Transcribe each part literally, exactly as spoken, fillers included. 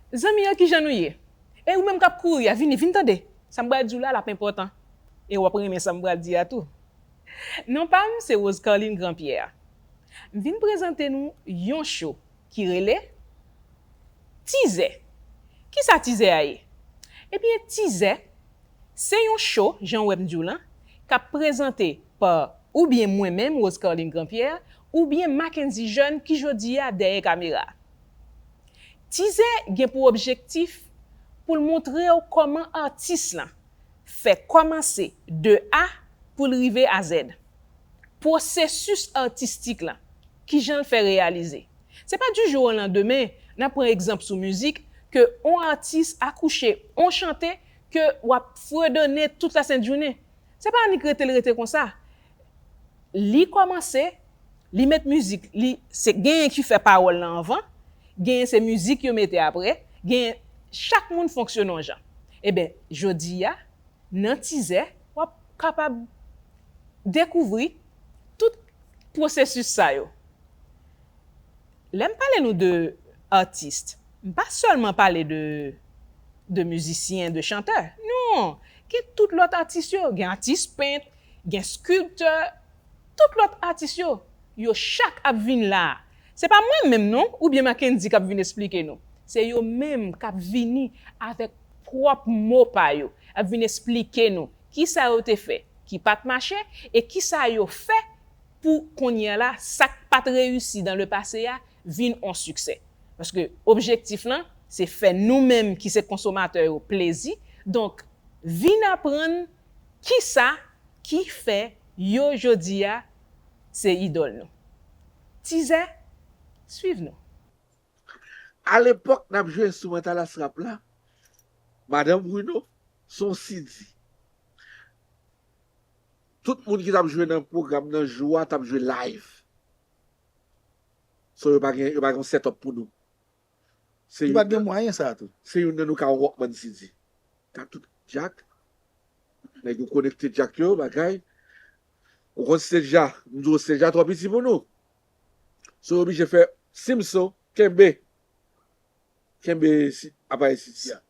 Zanmi yo, kijan nou ye? E ou menm k ap kouri a, vini, vin tande. Sa m pral di w la, l ap enpòtan. E w ap renmen sa m pral di a tou. Non pa m, se Rose Carline Grandpierre. M vin prezante nou yon cho ki rele Tizè. Kisa Tizè a ye? Ebyen, Tizè, se yon cho, jan w wè m di w lan, k ap prezante pa oubyen mwen menm, Rose Carline Grandpierre, oubyen Mackenzie Jeune ki jodi a dèyè kamera. Tizè gen pou objektif pou l montre w kòman atis lan fè kòmanse de A pou l rive a Z. Pwosesis atistik lan, kijan l fè reyalize. Se pa du jour au lendemain, n ap pran egzanp sou mizik, ke on atis akouche on chante ke w ap fredone tout la sent jounen. Se pa annik rete l rete konsa. Li kòmanse, li met mizik, li se genyen ki fè pawòl lan anvan, genyen se mizik yo mete apre, genyen chak moun fonksyone yon jan. Eben, jodi a, nan Tizè, w ap kapab dekouvri tout pwosesis sa yo. Lè m pale nou de atis, m pa sèlman pale de, de mizisyen, de chantè. Non! Gen tout lòt atis yo. Gen atis pent, gen skilptè, tout lòt atis yo. Yo chak ap vin la a. Se pa mwen menm non, oubyen Mackendy k ap vin esplike nou. Se yo menm k ap vini avèk pwòp mo pa yo, ap vin esplike nou kisa yo te fè ki pa t mache e kisa yo fè pou kounye a la, sa k pa t reyisi dans le passé a vin on siksè. Paske objektif lan, se fè nou menm ki se konsomatè yo plezi. Donk, vin aprann kisa ki fè yo jodi a se idòl nou. Tizè, swiv nou. Alepòk, n ap jwe enstrimantalas rap la, Madan Bruno, se on C D. Tout moun ki t ap jwe nan pwogram nan jou a t ap jwe live. So yo pa gen, yo pa gen yon setup pou nou. Yo pa t gen mwayen sa a tou. Se youn nan nou ka yon Walkman C D. Ka tout jack. Nèg yo konekte jack yo, bagay. Ou konn stage la, m di w stage la twò piti pou nou. So yo oblije fè simso, kenbe. Kenbe aparèy C D a.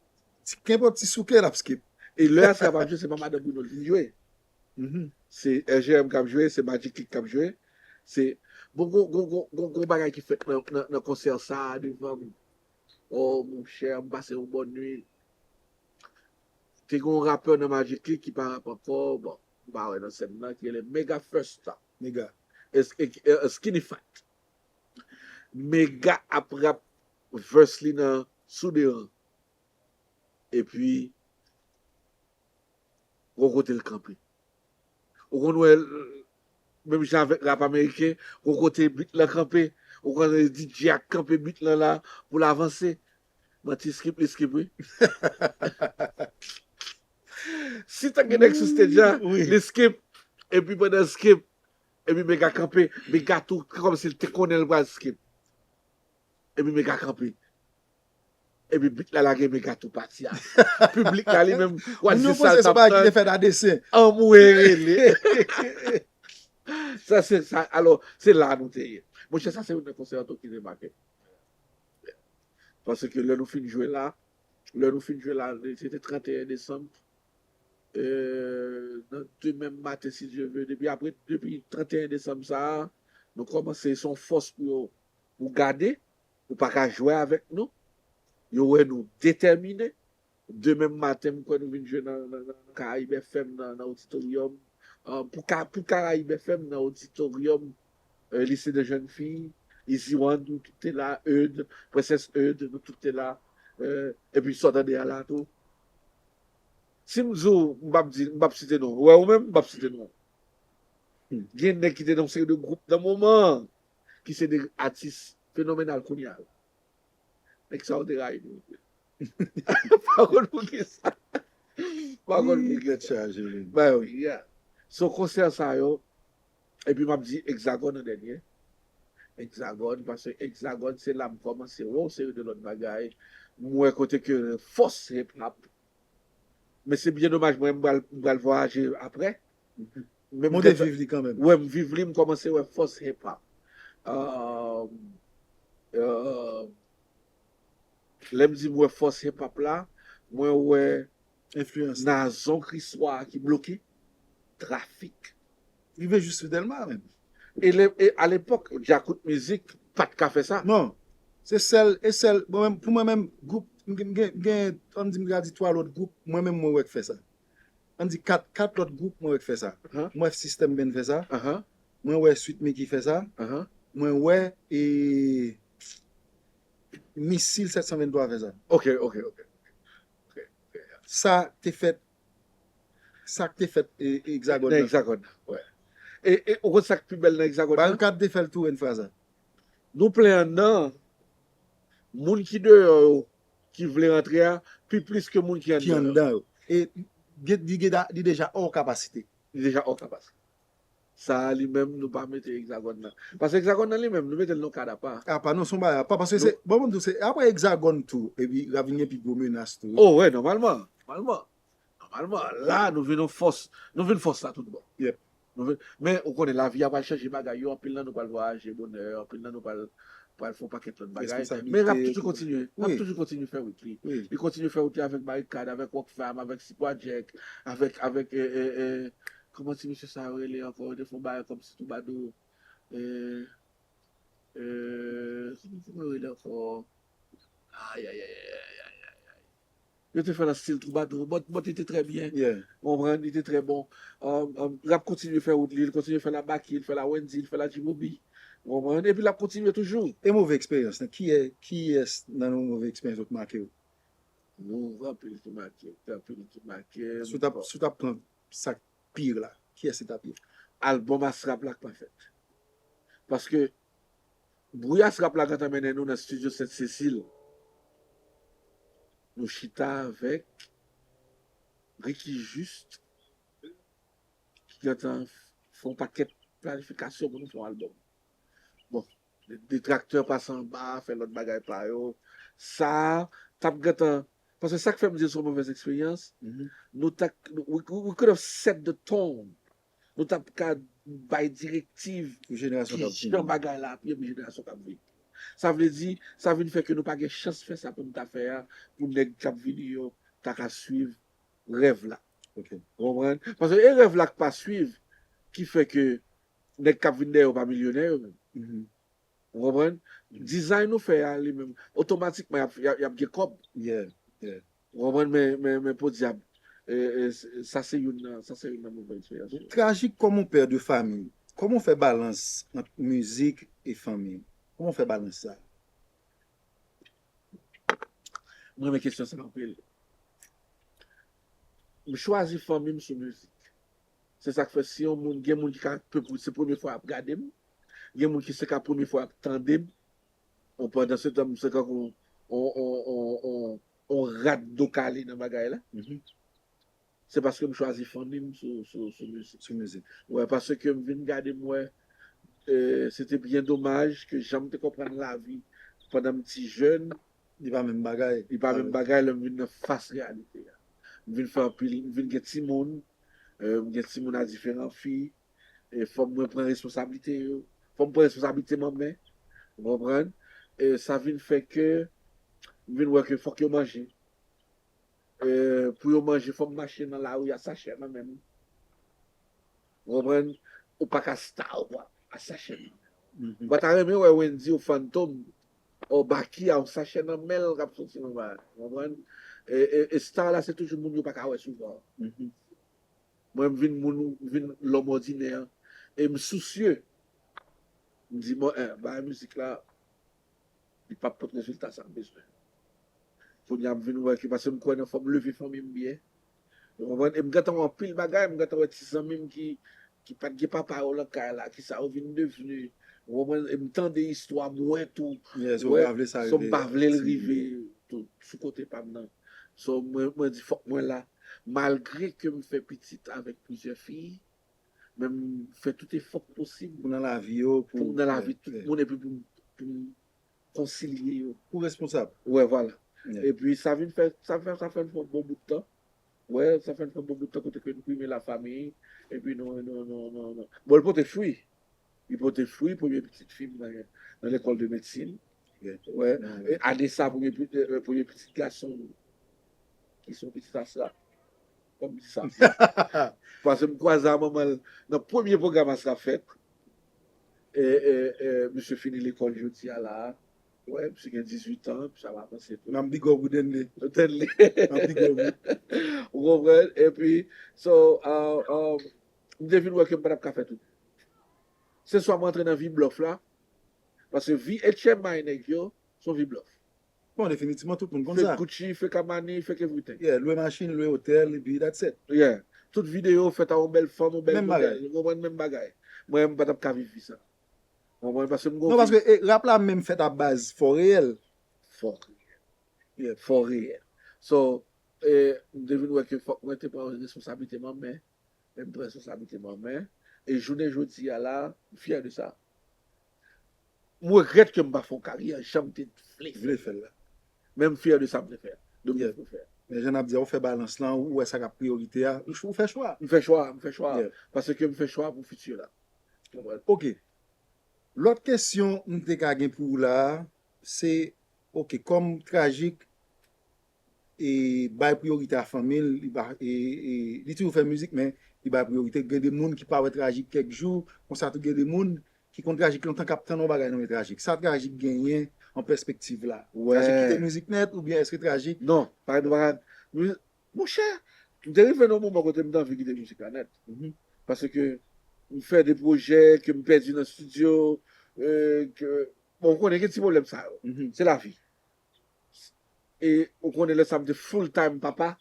Kenbe yon ti souke l ap skip. E lè a sa ap ap jwe, se pa Madan Bruno l vin jwe. Se R G M k ap jwe, se Magic Click k ap jwe. Se, bon, gon, gon, gon, gon, gon bagay ki fèt nan, nan, nan konsè sa a devan m. Oh, monchè, m pase yon bòn nwit. Te gen yon rapè nan Magic Click ki pa rap ankò, bon, m pa wè nan sèn nan, ki rele Mega First Star. Mega. Skinny Fat. Mega ap rap verse li nan Sou Deran. Epi, gon kote l kanpe. Ou konn wè, menm jan avèk rap ameriken, gon kote beat lan kanpe, ou konn wè D J a kanpe beat lan la pou l avanse. Manti, skip li skip wi. Si t gen nèg sou stage la, li skip, epi pandan l skip, epi Mega kanpe, Mega tou kòmsi l te konnen l pral skip. Epi Mega kanpe. Epi beat la lage, Mega tou pati a. Piblik la li menm, w ap di sa l t ap tann. Anmwe rele. Sa se sa, alò, se la nou te ye. Monchè, sa se youn nan konsè an tou ki te make m. Paske lè nou fin jwe la, lè nou fin jwe la, se te trannteyen desanm, nan demen maten, si Dye vle, depi apre, depi trannteyen desanm sa a, nou kòmanse se yon fòs pou yo, pou gade, ou pa ka jwe avèk nou. Yo wè nou detèmine. Demen maten, m kwè nou vin jwe nan, nan, nan Caraïbes F M, nan, nan oditoryòm. Pou, pou Caraïbes F M, nan oditoryòm Lycée des Jeunes Filles, Easy One, nou tout te la, Eud, Princess Eud, nou tout te la. Epi sa w tande a la tou. Si m di w, m p ap di, m p ap site non. Ou wè ou menm, m p ap site non. Gen nèg ki te nan yon seri de gwoup nan moman an, ki se de atis fenomenal kounye a la. Nèg sa yo te rayi nou. Pa konn poukisa. Pa konn poukisa. Bay wi. So konsè sa yo, epi m ap di Hexagone an dènye. Hexagone, paske Hexagone se la m kòmanse wè yon seri de lòt bagay. M wè kote ke fòs hip hop. Men se byen domaj mwen m pral m pral vwayaje apre. Men ou te viv li kanmenm. Wè, m viv li, m kòmanse wè fòs hip hop. Euh, euh, Lè m di m wè fòs hip hop la, mwen wè Enfliyans. Nazon Kriswa ki bloke trafik. Rive jis Fidelma menm. E, le, e alepòk, Djakout Mizik pa t ka fè sa. Non. Se sèl, e sèl, mwen menm, pou mwen menm, gwoup, m gen, m gen, m gen, ann di m ka di twa lòt gwoup, mwen menm mwen wè k fè sa. Ann di kat, kat lòt gwoup mwen wè k fè sa. Ahan. Mwen wè System Band fè sa. Ahan, Mwen wè Sweet Mickey fè sa. ahan. Mwen wè e Misil sèt san venntwa fè sa. Ok, ok, ok. Sa te fèt, sa k te fèt e, e Hexagone Nan nan. Hexagone nan, wè. E, e ou konn sa k pi bèl nan Hexagone nan? Barikad te fè l tou Renfraza. Nou plen anndan, moun ki deyò yo, ki vle rantre a, pi plis ke moun ki Ki anndan yo. Anndan yo. E gen- li gen da- li deja hors capacité. Li deja hors capacité. Sa a li menm, nou pa mete Hexagone nan. Paske Hexagone nan li menm, nou mete l nan kad apa. Apa non, se yon bagay apa. Paske Nou- se, bon, mwen di w, se apre Hexagone tou, epi ravin gen pi gwo menas tou. Oh, wè, nòmalman. Nòmalman. Nòmalman, la, nou vin yon fòs. Nou vin fòs la tout bon. Yep. Nou vin, men, ou konnen, lavi a pral chanje bagay yo. Anpil nan nou pral vwayaje bonè. Anpil nan nou pral, pral fè yon pakèt lòt bagay. Responsabilite, Men l ap toujou tout. Kontinye. L ap Wi. Toujou kontinye fè wout li. Wi. Li kontinye fè wout li avèk Barikad, avèk Rockfam, avèk Sipwajèk, avèk, avèk, e, e, e, kòman ti mesye sa yo rele ankò? Yo te fè yon bagay kòmsi Twoubadou. E, e, kòman, kòman yo rele ankò? Ay, ay, ay, ay, ay, ay, ay, ay. Yo te fè nan stil Twoubadou. But, but li te trè byen. Yeah. Ou konprann? Li te trè bon. Um, um, l ap kontinye fè wout li, li kontinye fè la Baky, li fè la Wendyy, li fè la G-Bobby. Ou konprann? Epi l ap kontinye toujou. E move eksperyans lan? Kiyè, kiyès nan yon move eksperyans yo k make w? Move anpil ki make, anpil ki make. Si w t ap, si w t ap pran sa k pi la, kiyès se t ap ye? Albòm Asrap la k pa fèt. Paske bri Asrap la gentan mennen nou nan estidyo Sent Sesil. Nou chita avèk Ricky Juste, ki gentan fè yon pakèt planifikasyon pou nou fè yon albòm. Bon, detraktè pase anba, fè lòt bagay pa yo. Sa a, t ap gentan, paske sa k fè m di l se yon movèz eksperyans, Mhm. nou t ap, we, we, we could have set the tone. Nou t ap ka bay direktiv Pou jenerasyon k ap ki jan vini. Bagay la ap ye pou jenerasyon k ap vini. Sa vle di, sa vin fè ke nou pa gen chans fè sa pou n ta fè a, pou nèg k ap vini yo ta ka swiv rèv la. Ok. Ou konprann? Paske e rèv la k pa swiv, ki fè ke nèg k ap vin dèyè yo pa milyonè yo menm. Mhm. Ou konprann? Mhm. Dizay nou fè a li menm, otomatikman y ap, y ap, y ap gen kòb. Yeah, yeah. Ou konprann? Men, men, men podyab, e, e, s- sa se youn nan, sa se youn nan movèz eksperyans yo. Trajik kòm yon pè de fanmi, kòman w fè balans ant mizik e fanmi? Kòman w fè balans sa? M renmen kesyon sa anpil. M chwazi fanmi m sou mizik. Se sa k fè si yon moun, gen moun ki ka, pe- se premye fwa y ap gade m, gen moun ki se ka premye fwa y ap tande m, bon, pandan se tan, m se tankou on, on, on, on, on rat do kale nan bagay la. Mhm. Se paske m chwazi fanmi m sou, sou, sou mizik. Sou mizik. Wè, paske m vin gade m wè, e, se te byen domaj ke jan m te konprann lavi pandan m ti jèn, Li pa menm bagay. li pa menm bagay lè m vin nan fas reyalite a. M vin fè anpil, m vin gen timoun, e, m gen timoun a diferan fi, e fò mwen pran responsablite yo, fò m pran responsablite manman, ou konprann? E sa vin fè ke m vin wè ke fòk yo manje. E, pou yo manje, fò m mache nan lari a sachè nan men m. Ou konprann? Ou pa ka sta ou pa a sachè nan men w. Mhm. Ou pa ta renmen wè Wendyy ou Fantom, ou Baky a yon sachè nan men l k ap soti nan bagay. Ou konprann? E, e, e star la, se toujou moun yo pa ka wè souvan. Mhm. Mwen, m vin moun, m vin lòm òdinè. E m sousye. M di, bon, eh, bagay mizik la, li p ap pot rezilta sa m bezwen. Kounye a, m vin wè ke, paske m kwè nan fò m leve fanmi m byen. Ou konprann? E m gentan wè anpil bagay, m gentan wè ti zanmi m ki, ki pa t gen papa yo nan kay la, ki sa yo vin devni. Ou konprann? E m tande istwa, m wè tou. Yes, Wè, ou pa vle sa so m rive. pa vle l Si. Rive. Tou, sou kote pa m nan. So, mwen, mwen di fòk mwen la. Malgre ke m fè pitit avèk plizyè fi, men m fè tout efò k posib Pou nan lavi yo, pou pou m nan lavi tout yeah. Moun epi pou m, pou m konsilye yo. Ou responsab. Wè, vwala. Yeah. Epi sa vin fè, sa fè, sa fè n fè yon bon bout tan. Wè, sa fè n fè yon bon bout tan kote ke nou prime lafanmi. Epi nou, nou, nou, nou, nou. Bon, l pote fwi. Li pote fwi, premye pitit fi m nan, nan lekòl de medsin. Wè, e, Adesa, premye pi- e, premye pitit gason m, ki se yon pitit Asra. Kòm di sa. Paske m kwaze a manman l nan premye pwogram Asra fèt. E, e, e, misye fini lekòl jodi a la. Wè, misye gen dizuit an, misye ap avanse tou. N ap big up ou, Denley. Denley. N ap big up ou. Ou konprann? Epi, so, uh, um, m te vin wè ke m pa t ap ka fè tout. Se swa m rantre nan vi blòf la, paske vi H M I nèg yo, se yon vi blòf. Bon, definitivman, tout moun konn Fake sa. Gucci, fake Armani, fake everything. Yeah, lwe machin, lwe otèl, epi that's it. Yeah. Tout videyo fèt a yon bèl fanm, yon bèl Menm bagay. Modèl. Ou konprann, menm bagay. Mwen, m pa t ap ka viv vi sa. Ou konprann? Paske m gon Non, paske e, rap la menm fèt a baz fò reyèl. Fò reyèl. Fò reyèl. So, e, m te vin wè ke fòk mwen te pran responsablite m an men. E m pran responsablite m an men. E jounen jodi a la, m fyè de sa. M regrèt ke m pa fè yon karyè jan m te vle fè. Vle fè l la. Men m fyè de sa m te fè. De mwen fè. Men jan n ap di a, ou fè balans lan, ou wè sa k ap priyorite a, ou fè chwa. M fè chwa, m fè chwa. Yeah. Paske m fè chwa pou fiti la. Ou konprann? Ok. Lòt kesyon m te ka gen pou ou la a, se, ok, kòm Trajik e bay priyorite a fanmi l, li pa, e, e, li toujou fè mizik, men li bay priyorite. Gen de moun ki pa wè Trajik kèk jou, konsa tou gen de moun ki konn Trajik lontan k ap tann yon bagay nan men Trajik. Sa Trajik genyen an pèspektiv la? Wè. Trajik kite mizik nèt oubyen èske Trajik Non, pa gen bagay. Monchè, m te rive nan yon moman kote m te anvi kite mizik la nèt. Mhm. Paske m fè de pwojè ke m pèdi nan estidyo, e, ke, bon, ou konnen gen ti pwoblèm sa yo. Mhm. Se lavi. E ou konnen lè sa m te full time papa,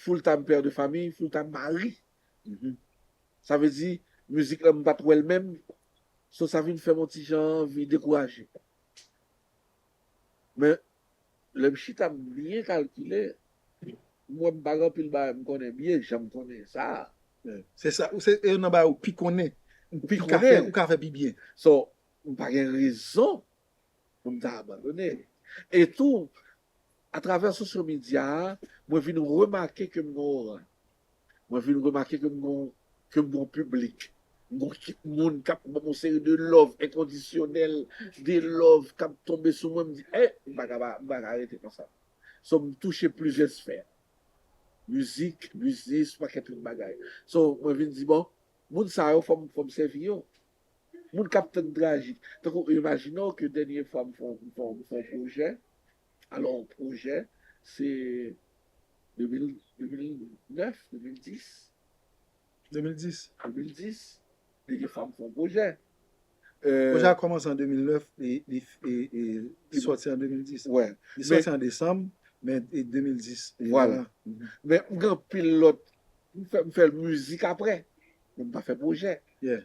full time pè de fanmi, full time mari. Mhm. Sa vle di, mizik la m pa t wè l menm. So sa vin fè m yon ti jan anvi dekouraje. Men, lè m chita m byen kalkile, m wè m pa gen anpil bagay m konnen byen, jan m konnen sa. Se sa, ou se e nan bagay ou pi konnen. M pi Ou ka fè, konnen. Ou ka fè pi byen. So, m pa gen rezon pou m ta abandone. E tou, atravè social media a, mwen vin remake ke m gen oray. Mwen vin remake ke m gen, ke m gen yon piblik. M gen yon ekip moun k ap ban m yon seri de love enkondisyonèl, de love k ap tonbe sou mwen. M di, eh, m pa ka, m pa ka rete konsa. So, m touche plizyè sfè. Mizik, biznis, pakèt lòt bagay. So, mwen vin di, bon, moun sa yo, fò m, fò m sèvi yo. Moun k ap tann Trajik. Tankou, imajine w ke dènye fwa m fè yon, m fè yon, m fè yon pwojè. Alò, yon pwojè, se de mil, de mil nèf, de mil dis. De mil dis. De mil dis, dènye fwa m fè yon pwojè. Euh, Pwojè a kòmanse an de mil nèf e li e, e, li sòti an de mil dis. Wè. Li Men- sòti an desanm, men e de mil dis. E Vwala. Mhm. Men m gen anpil lòt. M fè, m fè mizik apre. Men m pa fè pwojè. Yeah.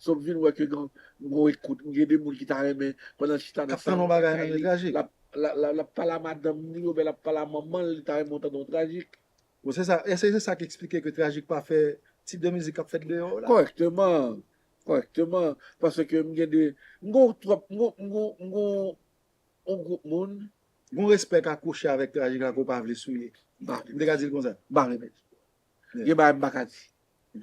So m vin wè ke gen, m gen ekout, m gen de moun ki ta renmen pandan l chita K ap tann yon bagay nan Trajik. L ap, l ap, l ap, l ap pale a madanm li, oubyen l ap pale a manman l, li ta renmen tande yon Trajik. Bon, se sa, èske se sa ki eksplike ke Trajik pa fè tip de mizik k ap fèt deyò la? Kòrèkteman. Kòrèkteman. Paske m gen de, m gen twòp, m gen, m gen, m gen yon gwoup moun. Gon respè k akwoche avèk Trajik la ke w pa vle souye. M pa M te ka di l konsa. M pa renmen. Yeah. Gen bagay m pa ka di.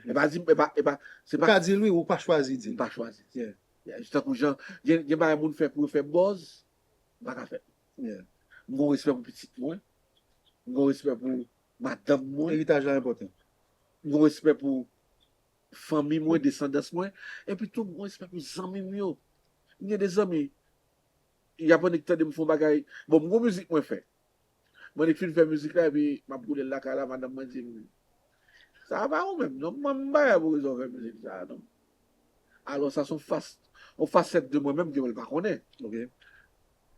E pa di, e pa, e pa, se Ou pa, ka di l wi, ou pa chwazi di m l. Pa chwazi. Yeah. Yeah, jis tankou jan, gen, gen bagay moun fè pou yo fè buzz, m pa ka fè. Yeah. M gon respè pou pitit mwen. M gon respè pou madanm mwen. Eritaj la enpòtan. M gon respè pou fanmi mwen, desandans mwen. Epi tou, m gon respè pou zanmi m yo. M gen de zanmi, y ap annik tande m fè yon bagay. Bon, m gon mizik mwen fè. Mwen annik fin fè mizik la, epi m ap boule l lakay la, madanm mwen di m, sa pa ou menm, non, mwen m pa la pou rezon fè mizik sa, non. Alò, sa se yon fas, yon fasèt de mwen menm ke mwen pa konnen. Ok.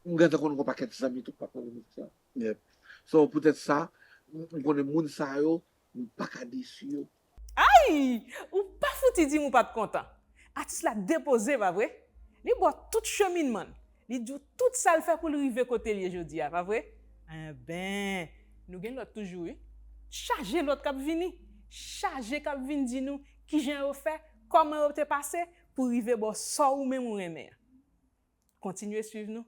M gentan konn yon pakèt zanmi tou pa konnen mizik sa. Yep. So, poutèt sa, m m konnen moun sa yo, m pa ka desi yo. Ay! Ou pa fouti di m ou pa t kontan. Atis la depoze, pa vre? Li ba w tout cheminman l. Li di w tout sa l fè pou l rive kote l ye jodi a, pa vre? Enben, nou gen lòt toujou, wi. Chaje lòt k ap vini. Chaje k ap vin di nou kijan yo fè, kòman yo te pase pou rive ba w sa w menm ou renmen an. Kontinye swiv nou.